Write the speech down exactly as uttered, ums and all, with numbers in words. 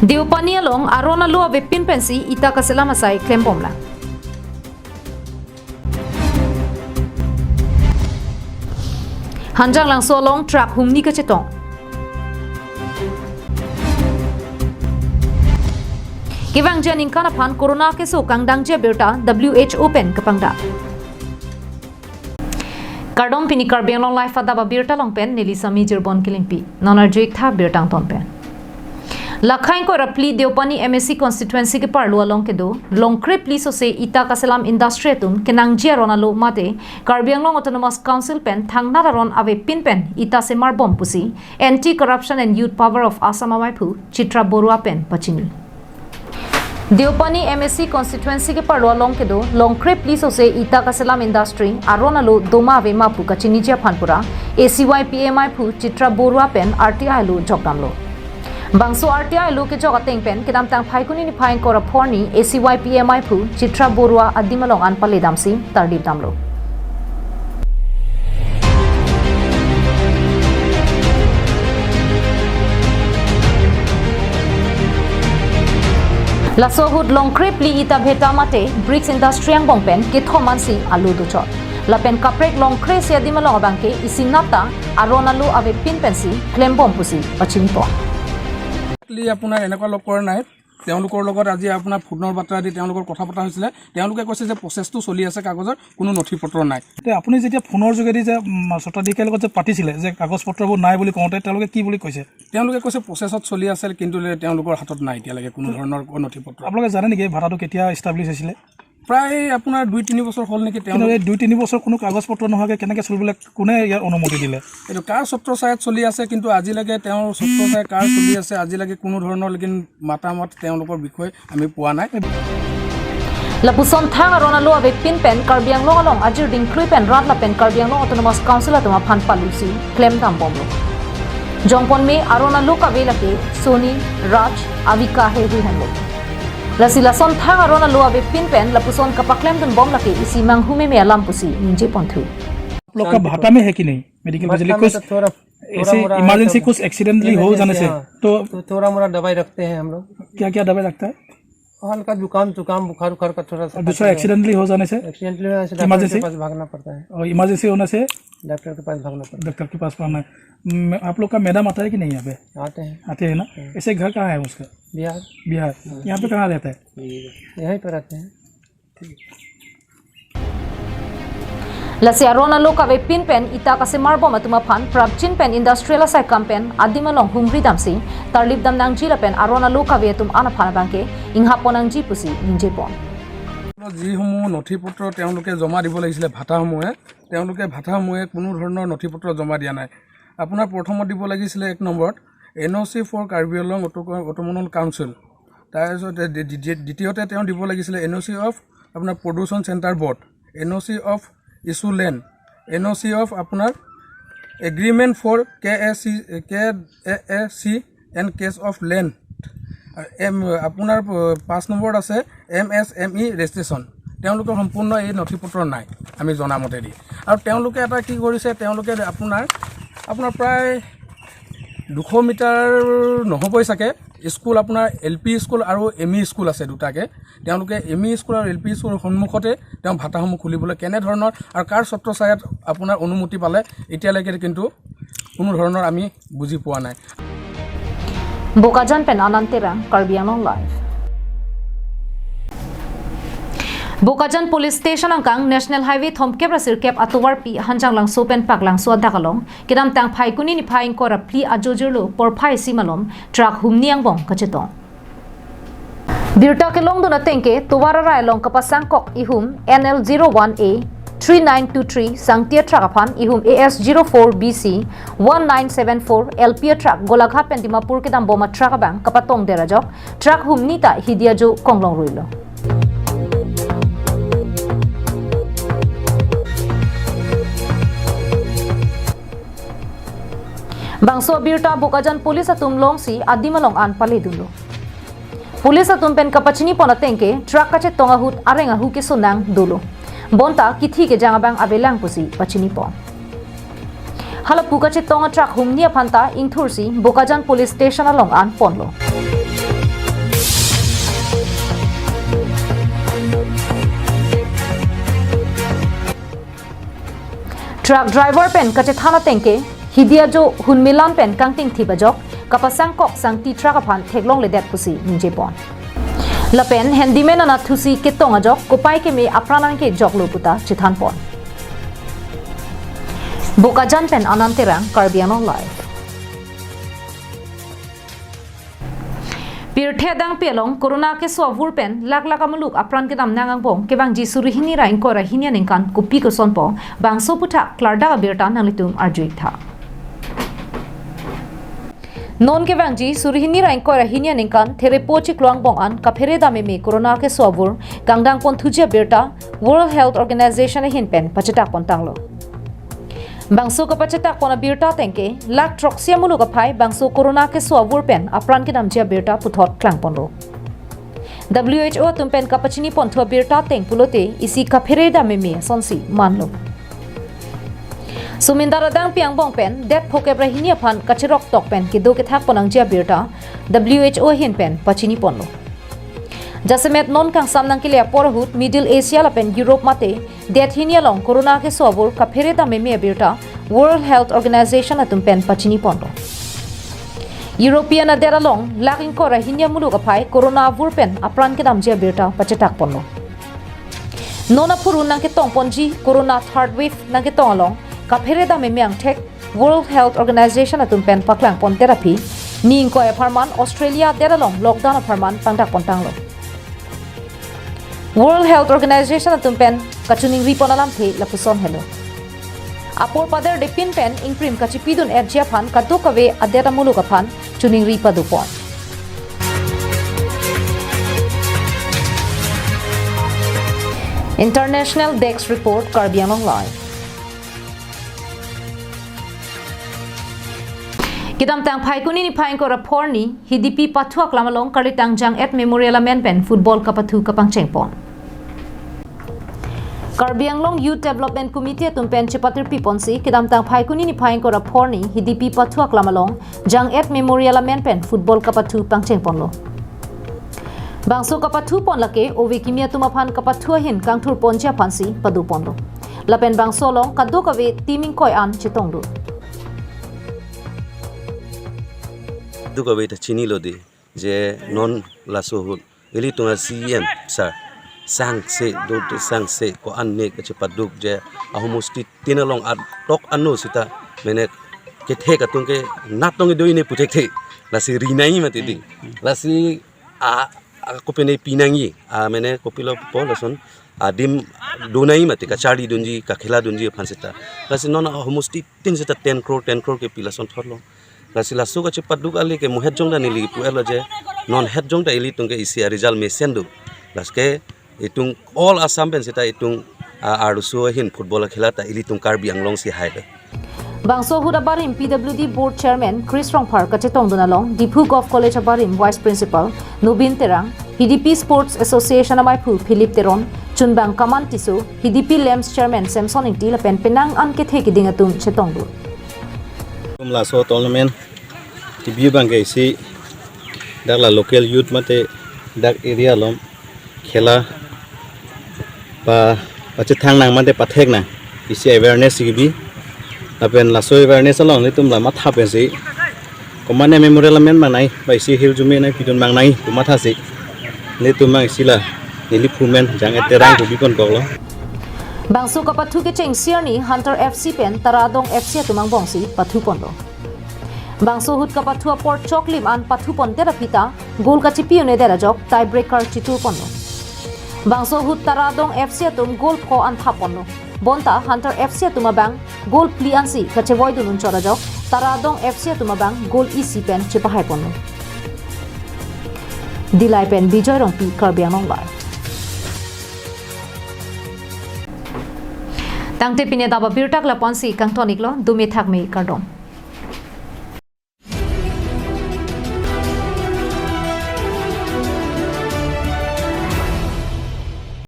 Deopani along aron alo avepin pensi ita kaselam asai klembomlang. Hanjanglangso along truck humni kachetong. Kevangji aningkan aphan corona keso kangdangji abirta W H O pen kapangdak. Kardom, pini Karbi Anglong Live adap abirta along pen neli Sami Jirbon Kilingpi. Non arju-ik tha birta angton pen. Lakha ingkoi ra phli Deopani M A C constituency keparlo along kedo Longkre phli sose ita kaselam industry atum kenangji aron alo mate Karbi Anglong Autonomous Council pen thangnat aron avepin pen ita semarbom pusi Anti Corruption and Youth Power of Assam ameiphu Chitra Borua pen pachini. Deopani M A C constituency keparlo along kedo Longkre phli sose ita kaselam industry aron alo doma avema pu kachiniji aphan pura A C Y P A ameiphu Chitra Borua pen R T I alo jokdamlo. Bangso R T I alo kejok ateng pen kedamtang Phaikuni niphai ingkoi ra phongo A C Y P A ameiphu Chitra Borua adim along an paledamsi tarlip damlo. Laso ahut Longkre phli ita bheta mate bricks industry angbong pen kethom ansi alo dochot. Lapen kaprek Longkre isi adim along abangke isinat ta aron alo avepin pensi klembom pusi pachinipon. Actually আপোনাৰ এনেকুৱা লগ কৰা নাই। তেওঁলোকৰ লগত আজি আপোনাৰ ফোনৰ বাৰ্তা দি তেওঁলোকৰ কথা পতা হৈছিলে। তেওঁলোকে কৈছে যে প্ৰচেছটো চলি আছে, কাগজৰ কোনো নথি পত্ৰ নাই। এতিয়া আপুনি যেতিয়া ফোনৰ যোগেদি যে, উম, স্বত্বাধিকাৰীৰ লগত যে পাতিছিলে যে কাগজ পত্ৰবোৰ নাই বুলি কওঁতে তেওঁলোকে কি বুলি কৈছে? তেওঁলোকে কৈছে প্ৰচেছত চলি আছে, কিন্তু তেওঁলোকৰ হাতত নাই এতিয়ালৈকে কোনো ধৰণৰ নথি পত্ৰ। আপোনালোকে জানে নেকি এই ভাটাটো কেতিয়া এষ্টাব্লিছ হৈছিলে? প্ৰায় আপোনাৰ দুই তিনি বছৰ হ'ল নেকি। কিন্তু তেওঁলোক এই দুই তিনি বছৰ কোনো কাগজ পত্ৰ নোহোৱাকে কেনেকে চলিবলৈ, কোনে ইয়াৰ অনুমতি দিলে? এইটো কাৰ ছত্ৰছায়াত চলি আছে, কিন্তু আজিলৈকে তেওঁৰ ছত্ৰছায়া কাৰ চলি আছে, আজিলৈকে কোনো ধৰণৰ লেকিন মাতামাত তেওঁলোকৰ বিষয়ে আমি পোৱা নাই। Lapuson thang aron alo avepin pen Karbi Anglong along ajir dingklui pen rat lapen Karbi Anglong Autonomous Council atum aphan palusi klemdambomlo. Jongpon me aron alo kave lake Soni, Raj, Avika he hui henlo. Lasi lason thang aron alo avepin pen lapuson kapaklemdunbom lake isi manghu meme alam pusi ningjeponthu. आप लोग का भाटा में है कि नहीं medical facility? कुछ ऐसे इमरजेंसी, कुछ एक्सीडेंटली हो जाने से, हाँ। तो थो-, थोड़ा मोड़ा दवाई रखते हैं हम लोग। क्या क्या दवाई रखता है? हल्का जुकाम, जुकाम, बुखार, उखार का थोड़ा सा और दूसरा खांसी है। एक्सीडेंटली हो जाने से? एक्सीडेंटली होने से डॉक्टर के पास भागना पड़ता है। और इमरजेंसी होने से? डॉक्टर के पास भागना पड़ता है। डॉक्टर के पास भागना है। म-, आप लोग का मैडम आता है कि नहीं यहाँ पे? आते हैं। आते हैं ना? हाँ। ऐसे घर कहाँ है उसका? बिहार। बिहार। हाँ। यहाँ पे कहाँ रहता है? यहीं पे रहते हैं। Lasi aron alo kavepin pen ita kasemarbom atum aphan prapjin pen industrial asai kam pen adim along humridamsi tarlip damnangji lapen aron alo kave atum an aphan abangke inghaponnangji pusi ningjepon. যিসমূহ নথি পত্ৰ তেওঁলোকে জমা দিব লাগিছিলে ভাটাসমূহে, তেওঁলোকে ভাটাসমূহে কোনো ধৰণৰ নথি পত্ৰ জমা দিয়া নাই। আপোনাৰ প্ৰথমত দিব লাগিছিলে এক নম্বৰত N O' C for Karbi Anglong auto-, autonomous council, তাৰপিছতে দ্বি-, দ্বি-, দ্বিতীয়তে তেওঁ দিব লাগিছিলে এন অ' চি অফ আপোনাৰ production center board, N O' C of issue land, N O' C of আপোনাৰ agreement for K A C, K A A C and case of land, M, আপোনাৰ প-, পাঁচ নম্বৰত আছে M S M E registration. তেওঁলোকৰ সম্পূৰ্ণ এই নথি পত্ৰ নাই আমি জনা মতেদি। আৰু তেওঁলোকে এটা কি কৰিছে, তেওঁলোকে আপোনাৰ, আপোনাৰ প্ৰায় দুশ মিটাৰ নহ'বই চাগে, স্কুল আপোনাৰ এল পি স্কুল আৰু এম ই স্কুল আছে দুটাকে। তেওঁলোকে এম ই স্কুল আৰু এল পি স্কুলৰ সন্মুখতে তেওঁ ভাটাসমূহ খুলিবলৈ কেনেধৰণৰ আৰু কাৰ ছত্ৰছায়াত আপোনাৰ অনুমতি পালে, এতিয়ালৈকে কিন্তু কোনো ধৰণৰ আমি বুজি পোৱা নাই। Bokajan pen Anand Terang, Karbi Anglong Live. Bokajan Police Station angkang National Highway thomkep ra sirkep atovarpi Hanjanglangso pen Paklangso adak along kedamtang Phaikuni niphai ingkoi ra phli ajojirlo porphai isi malom truck humni angbong kachetong. Birta kelongdun atengke tovar arai along kapasangkok ihum N L zero one A three nine two three sangti atruck aphan ihum A S zero four B C one nine seven four L P atruck Golaghat pen Dimapur kedambom atruck abang kapatongder ajok truck humni ta hidi ajo konglong ruilo. Bangso abirta Bokajan police atum longsi adim along an paledunlo. Police atum pen kapachinipon atengke truck kachetong ahut areng ahu kesonang dolo. Bonta kithi kejang abang avelang pusi pachinipon. Halapu kachetong atruck humni aphanta ingthursi Bokajan Police Station along an ponlo. Truck driver pen kachethan ateng ke, hidi ajo hunmelan pen kangtingthip ajok, kapasangkok sangti truck aphan theklongledet pusi ningjepon. Lapen handyman anatthusi ketong ajok, kopai keme apran an kejoklo puta chethanpon. Bokajan pen Anand Terang, Karbi Anglong Live. Pirthe adangpi along corona keso avur pen lakh lakh amuluk apran kedam nang angbong kevangji suri hini ra ingkoi ra hini aningkan kopi kosonpo bangso aputhak klardak abirta nanglitum arju-ik tha. Non kevangji suri hini ra ingkoi ra hini aningkan therepo chiklo angbong an kaphere dam meme corona keso avur kangdang ponthuji abirta World Health Organization ahin pen pachetak pontanglo. Bangso kapachetak pon abirta ateng ke, lakh throksi amuluk aphai bangso corona keso avur pen apran kedamji abirta puthot klangponlo. W H O atum pen kapachini ponthu abirta ateng pulote isi kaphere dam meme asonsi manlo. Sumindar adangpi angbong pen det phokep ra hini aphan kacherok tok pen kedo kethak pon nangji abirta W H O ahin pen pachini ponlo. Jasemet non kangsam nangkele apor ahut Middle Asia lapen Europe mate det hini along corona keso avur kaphere dam meme abirta World Health Organization atum pen pachini ponlo. European adet along lakh ingkoi ra hini amuluk aphai corona avur pen apran kedamji abirta pachetak ponlo. Non aphurun nangketong ponji corona third wave nangketong along kaphere dam meme angthek World Health Organization atum pen paklang pondet aphi, ni ingkoi apharman Australia adet along lockdown apharman pangdak pontanglo. World Health Organization atum pen kachiningri pon alamthe lapuson helo. Apor paderdepin pen ingprim kachipidun-etji aphan kadokave adet amuluk aphan chiningri padopon. International Desk Report, Karbi Anglong Live. Kedamtang Phaikuni niphai ingkoi ra pho arni, Hidipi pathu aklam along Karlitang Jang-et Memorial amen pen football kapathu kapangcheng pon. Karbi Anglong Youth Development Committee atum pen chepatirpi ponsi, kedamtang Phaikuni niphai ingkoi ra pho arni, Hidipi pathu aklam along Jang-et Memorial amen pen football kapathu pangcheng ponlo. Bangso kapathu pon lake ove kimi atum aphan kapathu ahin kangthur ponji aphansi pado ponlo. Lapen bangso along kadokave team ingkoi an chetongdun. Kadokave ta chinilo dei, je non laso ahut ilitum a-C E M sir sangse do, sangse ko-an ne kachepaduk je ahomosti tin along atok ano sita mene kethek atum ke natong do-ine puthekthe, lasi rinai mati dei. Lasi a, a, kopine pinangji, a, mene kopilo po lason adim donai mati kacharlidunji, kakheladunji aphan sita. Lasi non ahomosti tin sita ten crore, ten crore kepi lason thotlo. Lasi laso kachepaduk ale ke mo het jong ta neli pu-etlo je, non het jong ta ilitum ke isi a-result mesen do. Laske itum all Assam pen sita itum, a, arloso ahin football akhela ta ilitum Karbi Anglong si hai le. Bangso ahut abarim P W D Board Chairman Chris Rongphar kachetongdun along, Diphu Govt College abarim Vice Principal Nobin Terang, Hidipi Sports Association amaiphu Philip Teron, chunbang Kaman Tisso, Hidipi LAMPS Chairman Samson Ingti lapen penang an kethe keding atum chetongdun. Laso tournament kebi abang ke isi dak la local youth mate dak area along khela pa, pachethang nang mate pathek nang isi awareness kebi. Lapen laso awareness along nelitum la matha pensi komatne memorial amen mangnai, ba isi hill jumi nangpidun mangnai pu mathasi nelitum mang isi la neli phumen Jang-et Terang pu bipon koklo. Bangso kapathu kechengsi arni Hunter F C pen Taradong F C atum angbongsi pathu ponlo. Bangso ahut kapathu apor choklim an pathu pondet aphi ta goal kachipi un-edet ajok tiebreaker chitur ponlo. Bangso ahut Taradong F C atum goal pho an thap ponlo. Bonta Hunter F C atum abang goal phli ansi kachevoidun unchot ajok Taradong F C atum abang goal isi pen chepahai ponlo. Dillai pen Bijoy Rongpi, Karbi Anglong Live. Tangte pini adap abirta la-ansi kangton-iklo, dome thakme, kardom.